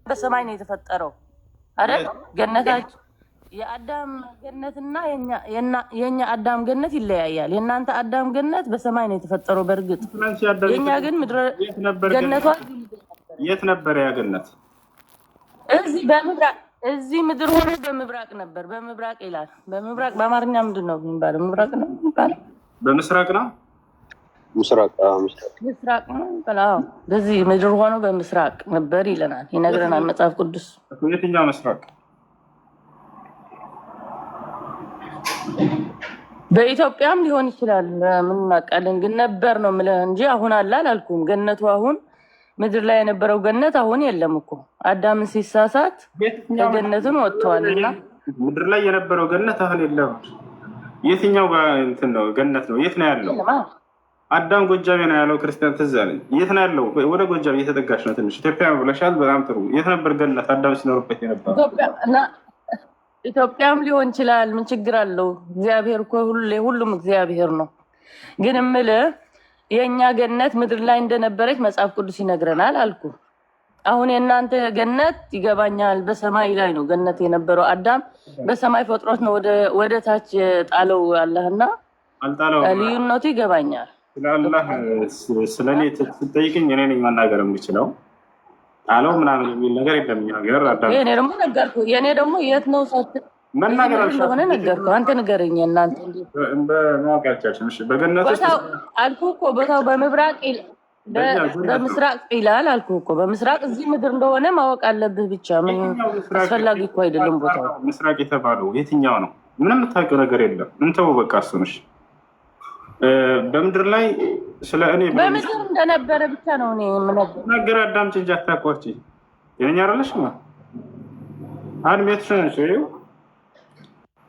በሰማይ ነው የተፈጠረው አይደል? ገነታችን የአዳም ገነትና የኛ አዳም ገነት ይለያያል። የእናንተ አዳም ገነት በሰማይ ነው የተፈጠረው። በእርግጥ ትናንት የአዳም የኛ ግን ምድረ የት ነበር ገነቷ ገነት? የት ነበረ ያ ገነት? እዚህ በምብራቅ እዚህ ምድር ሆኖ በምብራቅ ነበር። በምብራቅ ይላል። በምብራቅ በአማርኛ ምንድን ነው የሚባለው? ምብራቅ ነው የሚባለው። በምስራቅ ነው። ምስራቅ፣ አዎ፣ ምስራቅ። ምስራቅ ነው የሚባለው። አዎ፣ በዚህ ምድር ሆኖ በምስራቅ ነበር ይለናል፣ ይነግረናል መጽሐፍ ቅዱስ። የትኛው ምስራቅ? በኢትዮጵያም ሊሆን ይችላል። ምን እናውቃለን? ግን ነበር ነው የምልህ እንጂ አሁን አለ አላልኩም። ገነቱ አሁን ምድር ላይ የነበረው ገነት አሁን የለም እኮ። አዳምን ሲሳሳት የትኛው ከገነትም ወጥተዋልና ምድር ላይ የነበረው ገነት አሁን የለም። የትኛው ጋር እንትን ነው ገነት ነው? የት ነው ያለው? የለም። አዳም ጎጃሜ ነው ያለው። ክርስቲያን ትዝ አለኝ። የት ነው ያለው? ወደ ጎጃም እየተጠጋች ነው ትንሽ። ኢትዮጵያ ብለሻል። በጣም ጥሩ። የት ነበር ገነት አዳም ሲኖርበት የነበረው? ኢትዮጵያ እና ኢትዮጵያም ሊሆን ይችላል። ምን ችግር አለው? እግዚአብሔር እኮ ሁሉም እግዚአብሔር ነው። ግን እምልህ የእኛ ገነት ምድር ላይ እንደነበረች መጽሐፍ ቅዱስ ይነግረናል አልኩ። አሁን የእናንተ ገነት ይገባኛል፣ በሰማይ ላይ ነው ገነት የነበረው። አዳም በሰማይ ፈጥሮት ነው ወደ ታች የጣለው አላህና አልጣለውም። ልዩነቱ ይገባኛል። ስለ አላህ ስለ እኔ ስትጠይቅኝ እኔ ነኝ መናገር የምችለው። ጣለው ምናምን የሚል ነገር የለም። እኛ ሀገር አዳም የእኔ ደግሞ ነገርኩህ። የእኔ ደግሞ የት ነው ሳት እዚህ መናገር ምድር እንደሆነ አልቻልኩም። ነገርኩህ። አንተ ንገረኝ። እናንተ እንዴት በማወቅ አልቻልሽም። እሺ፣ በገነት ውስጥ ቦታው አልኩህ እኮ ቦታው በምብራቅ በእኛ ገነት ነው። በምስራቅ ይላል አልኩህ እኮ። በምስራቅ እዚህ ምድር እንደሆነ ማወቅ አለብህ። ብቻ ምን የትኛው ምስራቅ? አስፈላጊ እኮ አይደለም ቦታው። ምስራቅ የተባለው የትኛው ነው? ምንም የምታውቂው ነገር የለም። እንተው በቃ እሱን። እሺ፣ በምድር ላይ ስለ እኔ ብሎ በምድር እንደነበረ ብቻ ነው እኔ የምነግርህ። ነገር አዳምጪ እንጂ አታቋርጪ። የእኛ አይደለሽ ማ አንድ ሜትር ነች።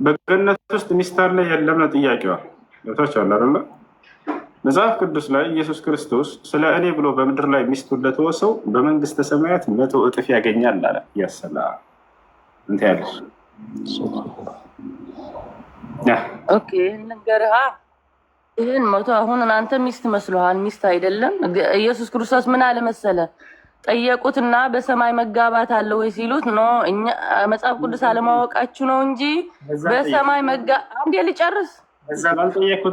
በገነት ውስጥ ሚስት አለ የለም ነው ጥያቄዋ። ገብታችኋል አይደለ? መጽሐፍ ቅዱስ ላይ ኢየሱስ ክርስቶስ ስለ እኔ ብሎ በምድር ላይ ሚስቱን ለተወ ሰው በመንግስተ ሰማያት 100 እጥፍ ያገኛል አለ። ያሰላ እንትን ያለሽ Okay ንገርሃ ይህን መቶ አሁን አንተ ሚስት መስሎሃል፣ ሚስት አይደለም። ኢየሱስ ክርስቶስ ምን አለ መሰለ፣ ጠየቁትና በሰማይ መጋባት አለ ወይ ሲሉት፣ no እኛ መጽሐፍ ቅዱስ አለማወቃችሁ ነው እንጂ በሰማይ አንዴ ልጨርስ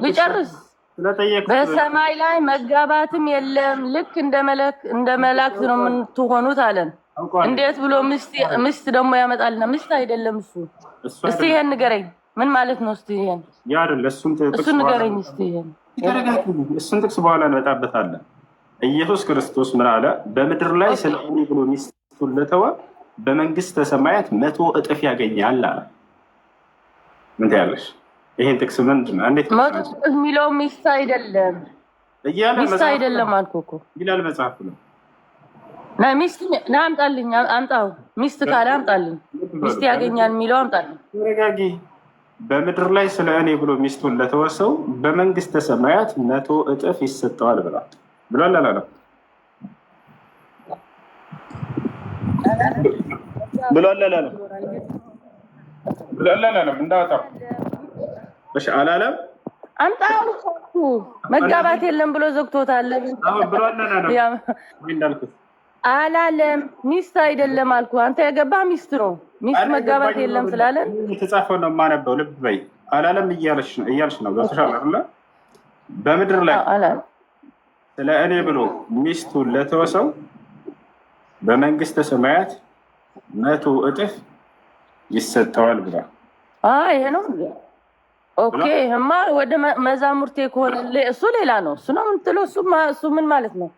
ልጨርስ ስለጠየኩት በሰማይ ላይ መጋባትም የለም፣ ልክ እንደ መላእክት ነው የምትሆኑት አለን። አውቀዋለሁ። እንዴት ብሎ ሚስት ደግሞ ያመጣልና? ሚስት አይደለም እሱ። እሱ እስቲ አይደለም ይሄን ንገረኝ፣ ምን ማለት ነው? እስቲ ይሄን ያ አይደለ። እሱን ጥቅስ እሱን በኋላ ንገረኝ እስቲ ይሄን። ተረጋጊ። እሱን ጥቅስ በኋላ እንመጣበታለን። ኢየሱስ ክርስቶስ ምን አለ? በምድር ላይ ስለ እኔ ብሎ ሚስቱን ለተወ በመንግስተ ሰማያት 100 እጥፍ ያገኛል አለ። ምን ትያለሽ? ይሄን ጥቅስ ምንድን ነው? እንዴት 100 እጥፍ የሚለው ሚስት አይደለም፣ እያለ ሚስት መጽሐፍ አይደለም አልኩህ እኮ። ይላል መጽሐፍ ነው። ና ሚስት ና አምጣልኝ፣ አምጣው። ሚስት ካለ አምጣልኝ። ሚስት ያገኛል የሚለው አምጣልኝ። ተረጋጊ። በምድር ላይ ስለ እኔ ብሎ ሚስቱን ለተወ ሰው በመንግስተ ሰማያት 100 እጥፍ ይሰጠዋል ብሏል። ብሏል አላለም? ብሏል አላለም? ብሏል አላለም? እንዳወጣው እሺ፣ አላለም። አምጣው አልኩህ። መጋባት የለም ብሎ ዘግቶታል። አሁን ብሏል አላለም? ወይ እንዳልኩት አላለም። ሚስት አይደለም አልኩህ። አንተ ያገባህ ሚስት ነው። ሚስት መጋባት የለም ስላለን የተጻፈው ነው የማነበው። ልብ በይ። አላለም እያልሽ ነው። ገብቶሻል አይደለ? በምድር ላይ አላለም። ስለ እኔ ብሎ ሚስቱን ለተወ ሰው በመንግስተ ሰማያት 100 እጥፍ ይሰጠዋል ብሏል። ይሄ ነው okay። ይሄማ ወደ መዛሙርቴ ከሆነ እሱ ሌላ ነው። እሱ ነው የምትለው። እሱ ምን ማለት ነው?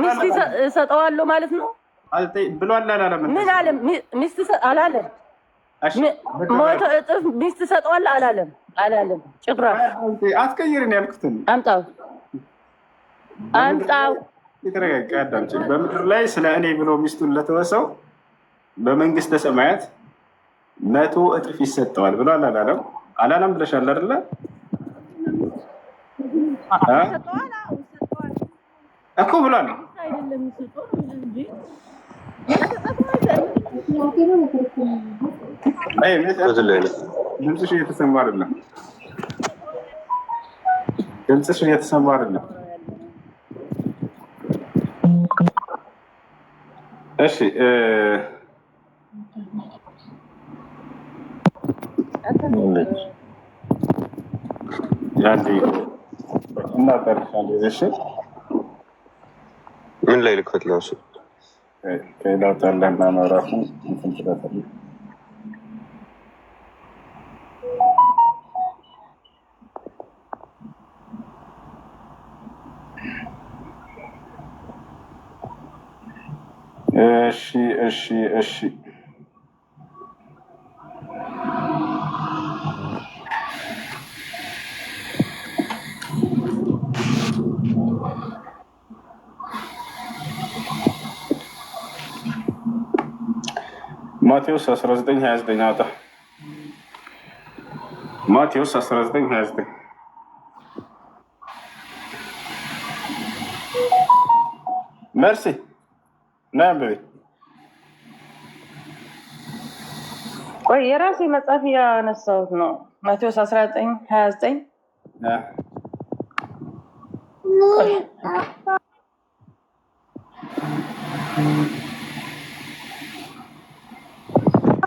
ሚስት እሰጠዋለሁ ማለት ነው። ብሏል አላለም? ምን አለ? ሚስት አላለም። 100 እጥፍ ሚስት እሰጠዋለሁ አላለም። አላለም ጭራሽ። አትቀይርን ያልኩትን አምጣው አምጣው። የተረጋጋ አዳምጪ። በምድር ላይ ስለ እኔ ብሎ ሚስቱን ለተወ ሰው በመንግስተ ሰማያት 100 እጥፍ ይሰጠዋል ብሏል አላለም? አላለም ብለሻል አይደለ? እኮ ብሏል። ድምፅሽ እየተሰማ አይደለም። ድምፅሽ እየተሰማ አይደለም። እሺ፣ እናጠርሻለሽ። ምን ላይ ልክፈት? ለሱ ከላውጣለና መራፉ እንትን ትላታለህ። እሺ እሺ እሺ። ማቴዎስ 19:29 አውጣ። ማቴዎስ 19:29። መርሲ ና አንብቤ። ቆይ የራሴ መጽሐፍ ያነሳሁት ነው። ማቴዎስ 19:29።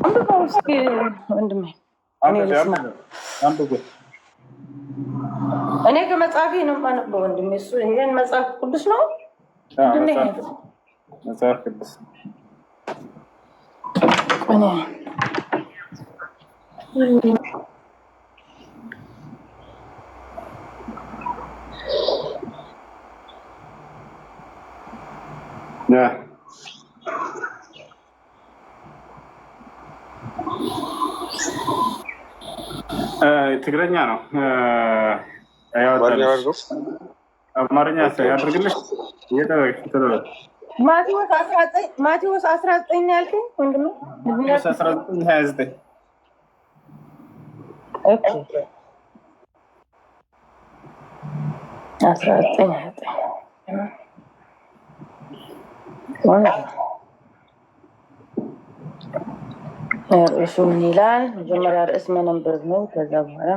አንብበው እስኪ ወንድሜ፣ እኔ ልስማ። እኔ ከመጽሐፌ ነው የማነበው ወንድሜ። እሱ ይሄን መጽሐፍ ቅዱስ ነው። ምንድን ነው ይሄ? መጽሐፍ ቅዱስ። እኔ ትግረኛ ነው። አማርኛ አድርገው። አማርኛ ያድርግልሽ። እየጠበቅሽ ማቴዎስ 19 ያልከኝ ወንድሜ? ማቴዎስ 19:29። Okay፣ 19:29። ርዕሱ ምን ይላል? መጀመሪያ ርዕስ መነንበብ ነው። ከዛ በኋላ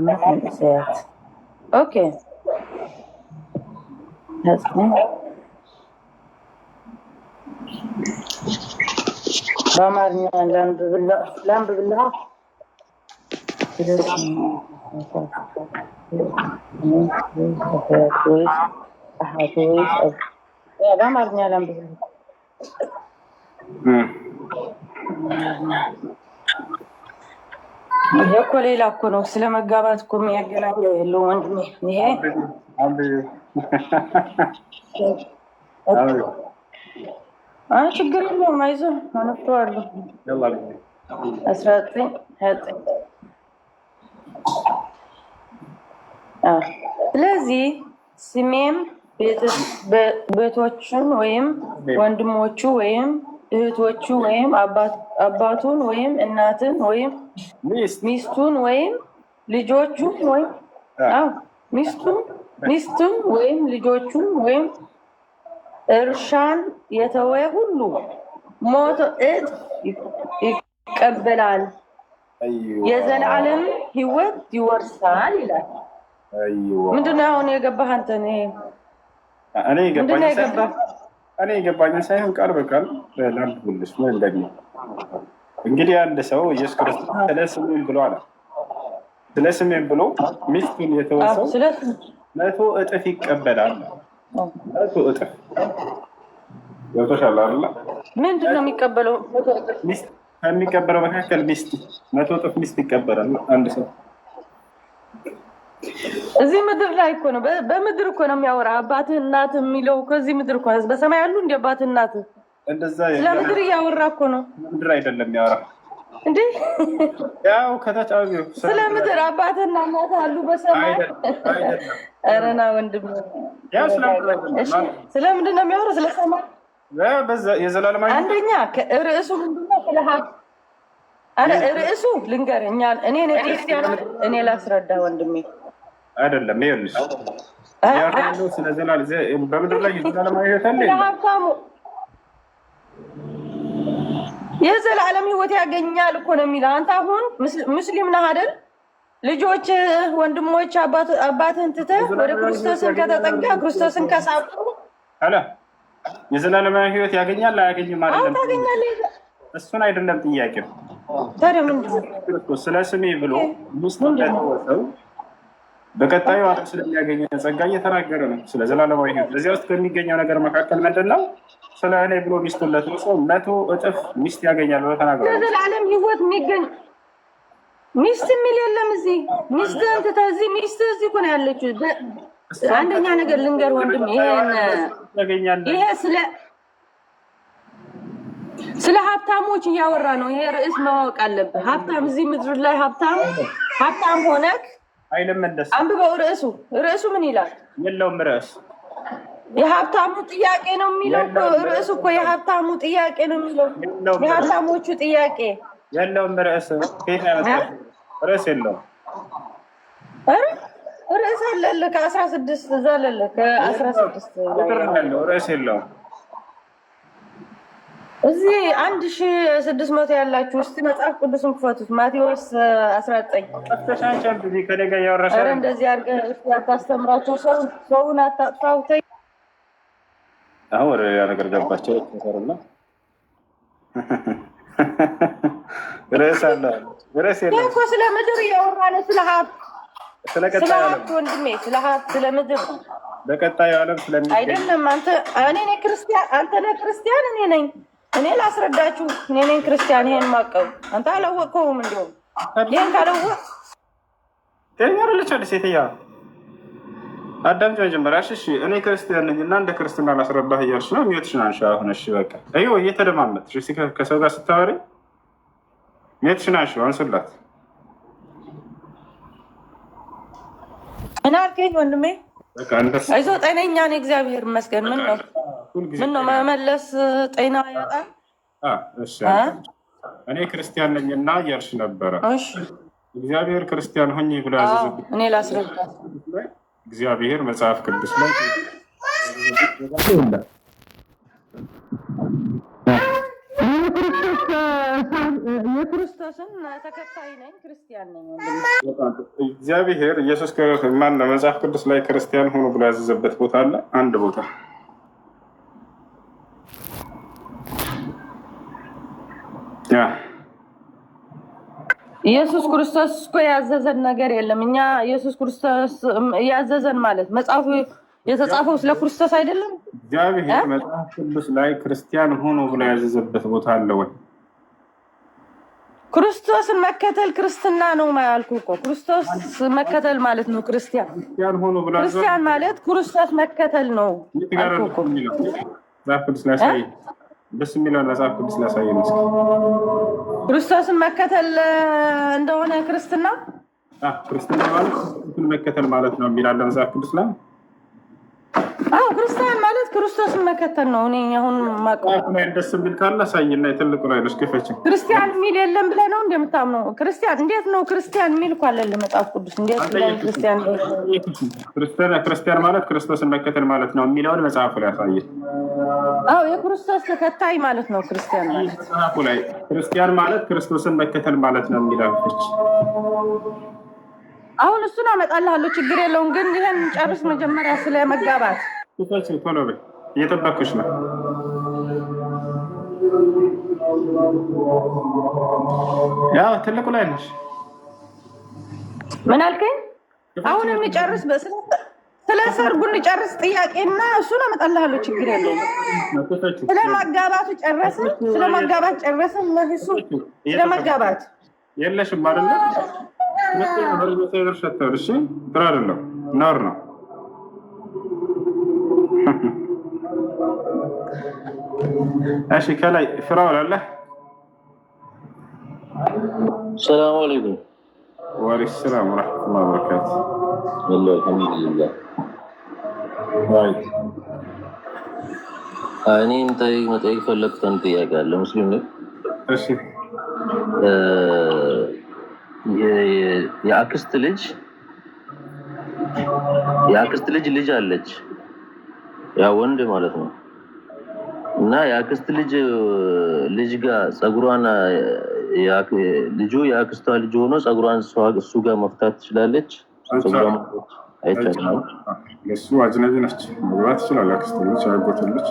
መንእሰያት። Okay፣ በአማርኛ ላንብብልሃ። በአማርኛ ላንብብልህ። ይሄ እኮ ሌላ እኮ ነው። ስለ መጋባት እኮ የሚያገናኘው የለውም ወንድሜ። ይሄ ችግር የለውም፣ አይዞህ አነበዋለሁ። 19:29። ስለዚህ ስሜም ቤቶቹን ወይም ወንድሞቹ ወይም እህቶቹ ወይም አባቱን ወይም እናትን ወይም ሚስቱን ወይም ልጆቹን ወይም ሚስቱን ወይም ልጆቹን ወይም እርሻን የተወ ሁሉ ሞቶ እጥፍ ይቀበላል፣ የዘላለም ሕይወት ይወርሳል ይላል። ምንድነው አሁን የገባህ አንተ? ምንድነው የገባህ? እኔ የገባኝ ሳይሆን ቃል በቃል ላንብብልሽ። ወይም ደግሞ እንግዲህ አንድ ሰው ኢየሱስ ክርስቶስ ስለ ስሜን ብሎ አለ። ስለ ስሜን ብሎ ሚስቱን የተወ ሰው 100 እጥፍ ይቀበላል። 100 እጥፍ ገብቶሻል አይደለ? ምንድን ነው የሚቀበለው? ሚስት ከሚቀበለው መካከል ሚስት፣ 100 እጥፍ ሚስት ይቀበላል አንድ ሰው። እዚህ ምድር ላይ እኮ ነው፣ በምድር እኮ ነው የሚያወራ። አባትህ እናትህ የሚለው ከዚህ ምድር እኮ፣ በሰማይ ያሉ እንደ አባትህ እናትህ እንደዛ ስለ ምድር እያወራ እኮ ነው። ምድር አይደለም የሚያወራ እንዴ። ያው ከታች ስለ ምድር አባትህና እናትህ አሉ በሰማይ። ኧረ ና ወንድም፣ ስለ ምንድን ነው የሚያወራ? ስለ ሰማይ። የዘላለማዊ አንደኛ ርዕሱ ምንድን ነው? ስለ ሀብት ርዕሱ ልንገርህ። እኔ ክርስቲያን፣ እኔ ላስረዳ ወንድሜ። አይደለም ይኸውልሽ፣ ያለው ስለ ዘላለም በምድር ላይ የዘላለማዊ ሕይወት አለ። ሀብታሙ የዘላለም ሕይወት ያገኛል እኮ ነው የሚለው። አንተ አሁን ሙስሊም ነህ አይደል? ልጆች፣ ወንድሞች፣ አባትህን ትተህ ወደ ክርስቶስን ከተጠጋ ክርስቶስን ከሳቁ አለ የዘላለማዊ ሕይወት ያገኛል አያገኝም? አይደለም ታገኛለህ። እሱን አይደለም ጥያቄው። ታዲያ ምንድን ነው? ክርስቶስ ስለ ስሜ ብሎ ሚስቱን ለተወ ሰው በቀጣዩ ዓለም ስለሚያገኘው ጸጋ እየተናገረ ነው። ስለ ዘላለማዊ ሕይወት በዚያ ውስጥ ከሚገኘው ነገር መካከል ምንድን ነው? ስለ እኔ ብሎ ሚስቱን ለተወ ሰው 100 እጥፍ ሚስት ያገኛል ብሎ ተናግሯል። ለዘላለም ሕይወት የሚገኝ ሚስት የሚል የለም እዚህ። ሚስትህን ትተህ እዚህ ሚስትህ እዚህ እኮ ነው ያለችው። አንደኛ ነገር ልንገር ወንድም፣ ይሄን ያገኛል። ይሄ ስለ ሀብታሞች እያወራ ነው። ይሄ ርዕስ ማወቅ አለብህ። ሀብታም እዚህ ምድር ላይ ሀብታም ሆነክ አይልም እንደሱ። አንብበው። ርዕሱ ምን ይላል? የለውም ርዕስ። የሀብታሙ ጥያቄ ነው የሚለው እኮ ርዕሱ እኮ የሀብታሙ ጥያቄ ነው የሚለው። የለውም ርዕስ። የሀብታሞቹ ጥያቄ። የለውም ርዕስ። ከየት ያመጣው? ርዕስ የለውም። ኧረ ርዕስ አለልህ፣ ከ16 እዛ አለልህ፣ ከ16 ላይ። ቁጥር ነው ያለው፣ ርዕስ የለውም። እዚህ 1600 ያላችሁ እስቲ መጽሐፍ ቅዱስን ክፈቱት። ማቴዎስ 19። ጠፍተሽ አንቺ አንብቢ፣ ከእኔ ጋር እያወራሽ ኧረ አይደለም። እንደዚህ አድርገህ እስቲ አታስተምራቸው። ሰውን አታጥፋው። ተይ። አሁን ወደ ሌላ ነገር ገባቸው። እና ርዕስ አለ፣ ርዕስ ይህ የለውም። እኮ ስለ ምድር እያወራ ነው። ስለ ሀብት። ስለ ስለ ቀጣዩ ዓለም። ሀብት ወንድሜ፣ ስለ ሀብት፣ ስለ ምድር። በቀጣዩ ዓለም ስለሚገኝ አይደለም። አንተ እኔ ነኝ ክርስቲያን፣ አንተ ነህ ክርስቲያን፣ እኔ ነኝ። እኔ ላስረዳችሁ፣ እኔ ነኝ ክርስቲያን። ይሄን ማቀው አንተ አላወቅከውም። እንዲሁም ይሄን ካላወቅ ጤነኛ አይደለች አለ ሴትየዋ። አዳምጪ መጀመሪያ። እሺ እሺ፣ እኔ ክርስቲያን ነኝ እና እንደ ክርስትና ላስረዳህ እያልሽ ነው። Mute ሽን አንሺ አሁን። እሺ በቃ ይኸው እየተደማመጥሽ እስኪ ከሰው ጋር ስታወሪ mute ሽን አንሺ፣ አንሱላት። ምን አልከኝ ወንድሜ? በቃ እንደስ አይዞህ፣ ጤነኛ ነኝ፣ እግዚአብሔር ይመስገን። ምን ነው? ሁልጊዜ ምን ነው መመለስ ጤና ያጣል? እሺ፣ እኔ ክርስቲያን ነኝና እያልሽ ነበረ። እሺ። እግዚአብሔር ክርስቲያን ሁኚ ብሎ አዎ፣ ያዘዘበት እኔ ላስረዳት። ላይ እግዚአብሔር መጽሐፍ ቅዱስ ላይ የክርስቶስን ተከታይ ነኝ፣ ክርስቲያን ነኝ ወንድሜ። እግዚአብሔር ኢየሱስ ማን ነው መጽሐፍ ቅዱስ ላይ ክርስቲያን ሆኖ ብሎ ያዘዘበት ቦታ አለ? አንድ ቦታ። ያ ኢየሱስ ክርስቶስ እኮ ያዘዘን ነገር የለም። እኛ ኢየሱስ ክርስቶስ ያዘዘን ማለት መጽሐፉ የተጻፈው ስለ ክርስቶስ አይደለም? እግዚአብሔር መጽሐፍ ቅዱስ ላይ ክርስቲያን ሆኖ ብሎ ያዘዘበት ቦታ አለ ወይ? ክርስቶስን መከተል ክርስትና ነው ያልኩህ እኮ። ክርስቶስ መከተል ማለት ነው ክርስቲያን። ክርስቲያን ሆኖ ብሎ ያዘዘ ክርስቲያን ማለት ክርስቶስ መከተል ነው የት ጋር አልኩህ ነው እኮ። የሚለው? መጽሐፍ ቅዱስ ላይ ያሳይ። ደስ የሚለውን መጽሐፍ ቅዱስ ላይ ያሳይ ነው እስኪ። ክርስቶስን መከተል እንደሆነ ክርስትና። ክርስትና ማለት ክርስቶስን መከተል ማለት ነው የሚላለ መጽሐፍ ቅዱስ ላይ? አዎ፣ ክርስቲያን ማለት ክርስቶስን መከተል ነው። እኔ አሁን የማውቀው መጽሐፉ ላይ ደስ የሚል ካለ አሳይና የትልቁ ላይ ነው እስኪ ፈች። ክርስቲያን የሚል የለም ብለህ ነው እንደምታምነው? ክርስቲያን እንዴት ነው? ክርስቲያን የሚል እኮ አለ መጽሐፍ ቅዱስ። እንዴት ብለህ ክርስቲያን? ክርስቲያን ማለት ክርስቶስን መከተል ማለት ነው የሚለውን መጽሐፉ ላይ አሳየ። አዎ፣ የክርስቶስ ተከታይ ማለት ነው ክርስቲያን ማለት። መጽሐፉ ላይ ክርስቲያን ማለት ክርስቶስን መከተል ማለት ነው የሚለው ፍች። አሁን እሱን አመጣልሃለሁ፣ ችግር የለውም። ግን ይሄን ጨርስ መጀመሪያ ስለ መጋባት። ክፈች፣ ቶሎ በይ፣ እየጠበኩሽ ነው። ያው ትልቁ ላይ ነሽ። ምን አልከኝ? አሁን እንጨርስ፣ ስለ ሰርጉ እንጨርስ ጥያቄና እሱን አመጣልሃለሁ፣ ችግር የለውም። ክፈች። ስለ ማጋባቱ ጨረስን። ስለ ማጋባት ጨረስን። እሱ ስለ መጋባት የለሽም አይደለ? እሺ፣ ጥሩ አይደለም፣ ነውር ነው። እሺ፣ ከላይ ፍራውል አለ። ሰላሙ አለይኩም። ወአለይኩም ሰላም ወረሕመቱላሂ ወበረካቱ። ወላሂ አልሐምዱሊላህ። Right፣ እኔም መጠየቅ ፈለግኩት አንድ ጥያቄ አለ። ሙስሊም ነኝ። እሺ። የአክስት ልጅ ልጅ አለች፣ ያ ወንድ ማለት ነው። እና የአክስት ልጅ ልጅ ጋር ጸጉሯን ልጁ የአክስቷ ልጅ ሆኖ ጸጉሯን እሱ ጋር መፍታት ትችላለች? ጸጉሯን መፍታት አይቻልም? ለሱ አጅነቢ ነች፣ መግባት ይችላል። አክስት ልጅ፣ አጎት ልጅ።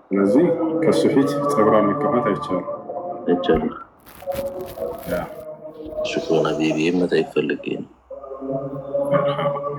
ስለዚህ ከሱ ፊት ፀጉሯን መቀባት አይቻልም። አይቻልም። ሽኩራን ሀቢቢ፣ መጠየቅ ፈልጌ ነው። መርሐባ።